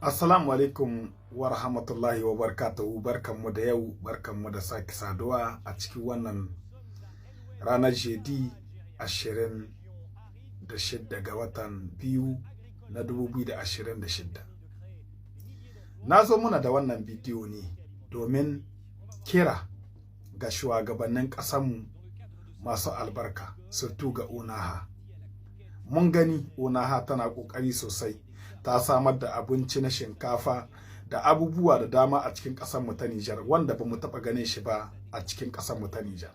Assalamu alaikum wa rahmatullahi wa barakatuhu. Barkanmu da yau, barkanmu da sake saduwa a cikin wannan ranar jeudi 26 ga watan 2 na 2026. Na zo muna da wannan bidiyo ne domin kira ga shugabannin ƙasanmu masu albarka, surtout ga ONAHA. Mun gani ONAHA tana ƙoƙari sosai, ta samar da abinci na shinkafa da abubuwa da dama a cikin ƙasarmu ta Nijar wanda ba mu taɓa ganin shi ba a cikin ƙasarmu ta Nijar.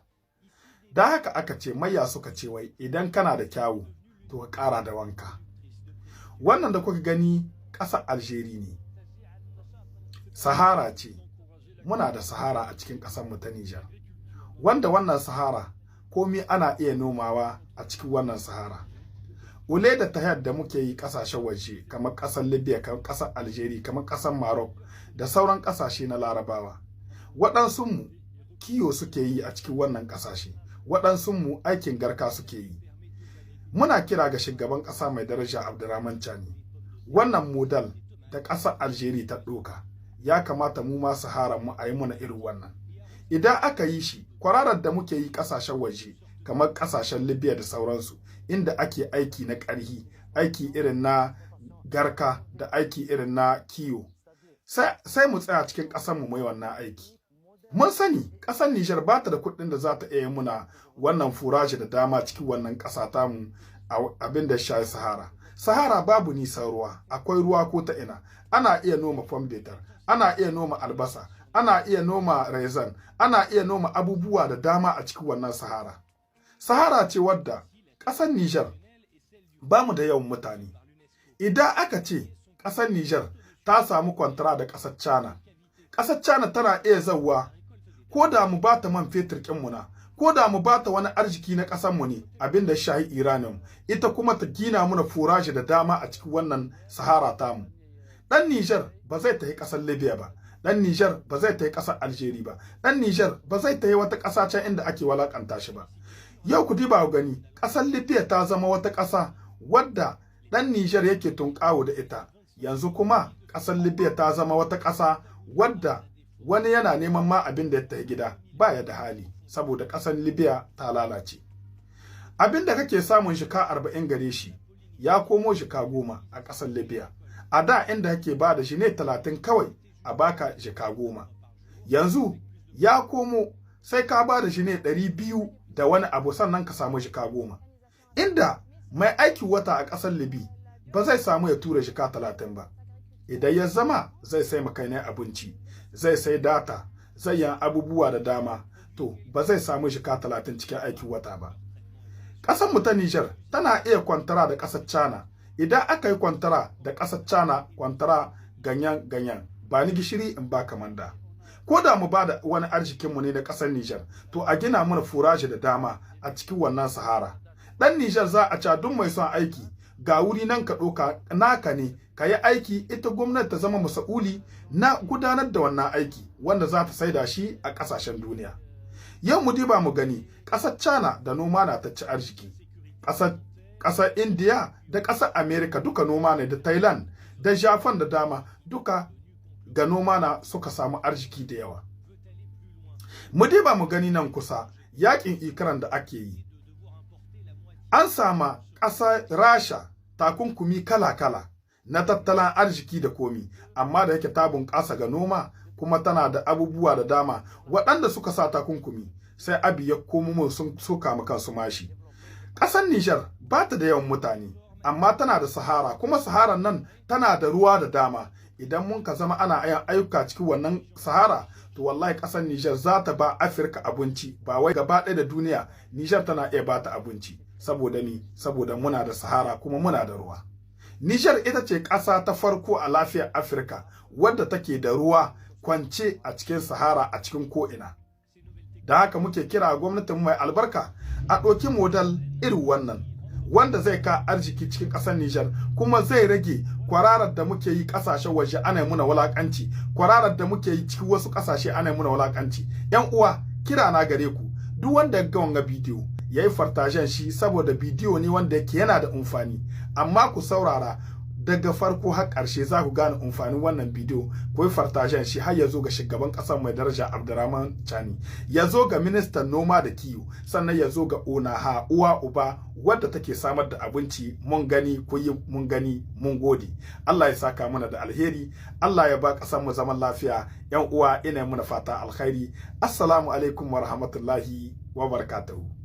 Da haka aka ce mayya suka ce wai idan kana da kyawu to ka ƙara da wanka. Wannan da kuka gani ƙasar Algeria ne. Sahara ce, muna da Sahara a cikin ƙasarmu ta Nijar. Wanda wannan Sahara komi ana iya nomawa a cikin wannan Sahara. Ule da tahiyar da muke yi ƙasashen waje kamar ƙasar Libya, kamar ƙasar Algeria, kamar ƙasar Maroc da sauran ƙasashe na Larabawa. Waɗansunmu kiyo suke yi a cikin wannan ƙasashe, waɗansunmu aikin garka suke yi. Muna kira ga shugaban ƙasa mai daraja Abdurrahman Chani. Wannan model da ƙasar Algeria ta ɗoka, ya kamata mu ma Sahara mu a yi muna irin wannan. Idan aka yi shi, kwararar da muke yi ƙasashen waje kamar ƙasashen Libya da sauransu, inda ake aiki na ƙarhi, aiki irin na garka da aiki irin na kiyo, sai mu tsaya cikin ƙasar mu mai wannan aiki. Mun sani ƙasar Nijar ba ta da kuɗin da za ta iya muna wannan forage da dama cikin wannan ƙasa tamu, abin da shayi Sahara. Sahara babu nisan ruwa, akwai ruwa ko ta ina. Ana iya noma pomme de terre, ana iya noma albasa, ana iya noma raisin, ana iya noma abubuwa da dama a cikin wannan Sahara. Sahara ce wadda ƙasar Nijar ba mu da yawan mutane. Idan aka ce ƙasar Nijar ta samu kwantara da ƙasar China, ƙasar China tana iya zauwa ko da mu ba ta man fetur mu na, ko da mu ba ta wani arziki na ƙasar mu ne, abin da shahi uranium, ita kuma ta gina muna forage da dama a cikin wannan Sahara tamu. Dan Nijar ba zai tafi ƙasar Libya ba, dan Nijar ba zai tafi ƙasar Algeria ba, dan Nijar ba zai tafi wata ƙasa can inda ake walakanta shi ba. Yau ku diba ku gani, ƙasar Libya ta zama wata ƙasa wadda dan Nijar yake tunƙawo da ita. Yanzu kuma ƙasar Libya ta zama wata ƙasa wadda wani yana neman ma abin da ya tafi gida ba ya da hali, saboda ƙasar Libya ta lalace. Abin da kake samun shika 40 gare shi ya komo shika 10 a ƙasar Libya. A da inda kake ba da shi ne 30 kawai a baka jika 10. Yanzu ya komo sai ka ba da shi ne 200 da wani abu sannan ka samu jika 10. Inda mai aiki wata a ƙasar Libi ba zai samu ya tura jika 30 ba. Idan ya zama zai sai makainai abinci, zai sai data, zai yi abubuwa da dama, to ba zai samu jika 30 cikin aikin wata ba. Ƙasar mu ta Nijar tana iya kwantara da ƙasar China. Idan aka yi kwantara da ƙasar China, kwantara gagnant gagnant, ba ni gishiri in ba manda. Ko da mu ba da wani arzikinmu ne na ƙasar Nijar, to a gina mana forage da dama a cikin wannan Sahara. Dan Nijar za a ca duk mai son aiki ga wuri nan ka ɗauka naka ne ka yi aiki, ita gwamnati ta zama masa'uli na gudanar da wannan aiki wanda za ta saida shi a ƙasashen duniya. Yau mu diba mu gani, ƙasar China da noma na ta ci arziki. Ƙasar India da ƙasar America duka noma ne, da Thailand da Japan da dama duka ga noma na suka samu arziki da yawa. Mu diba mu gani nan kusa, yakin Ukraine da ake yi. An sama ƙasar Rasha takunkumi kala-kala na tattalin arziki da komi, amma da yake ta bunƙasa ga noma kuma tana da abubuwa da dama, waɗanda suka sa takunkumi sai abi ya komo sun soka ma kansu mashi. Ƙasar Nijar ba ta da yawan mutane, amma tana da Sahara, kuma Saharan nan tana da ruwa da dama. Idan mun ka zama ana yin ayyuka cikin wannan Sahara, to wallahi ƙasar Nijar za ta ba Afirka abinci, ba wai gaba ɗaya da duniya, Nijar tana iya ba ta abinci. Saboda ni, saboda muna da Sahara kuma muna da ruwa. Nijar ita ce ƙasa ta farko a lafiyar Afirka wadda take da ruwa kwance a cikin Sahara a cikin ko'ina. Da haka muke kira gwamnatin mai albarka a ɗauki model irin wannan wanda zai ka arziki cikin ƙasar Nijar kuma zai rage kwararar da muke yi ƙasashen waje ana muna wulaƙanci, kwararar da muke yi cikin wasu ƙasashe ana muna wulaƙanci. ‘Yan uwa, kira na gare ku, duk wanda ya ga wanga bidiyo ya yi partager shi, saboda bidiyo ne wanda yake yana da amfani. Amma ku saurara, Daga farko har ƙarshe za ku gane amfanin wannan bidiyo. Ku yi partager shi har ya zo ga shugaban ƙasar mai daraja Abdurrahman Chani, ya zo ga ministan noma da kiwo, sannan ya zo ga ONAHA, uwa uba wadda take samar da abinci. Mun gani ku yi, mun gani, mun gode. Allah ya saka mana da alheri, Allah ya ba ƙasar mu zaman lafiya. Yan uwa, ina muna fata alkhairi. Assalamu alaikum wa rahmatullahi wa barakatuhu.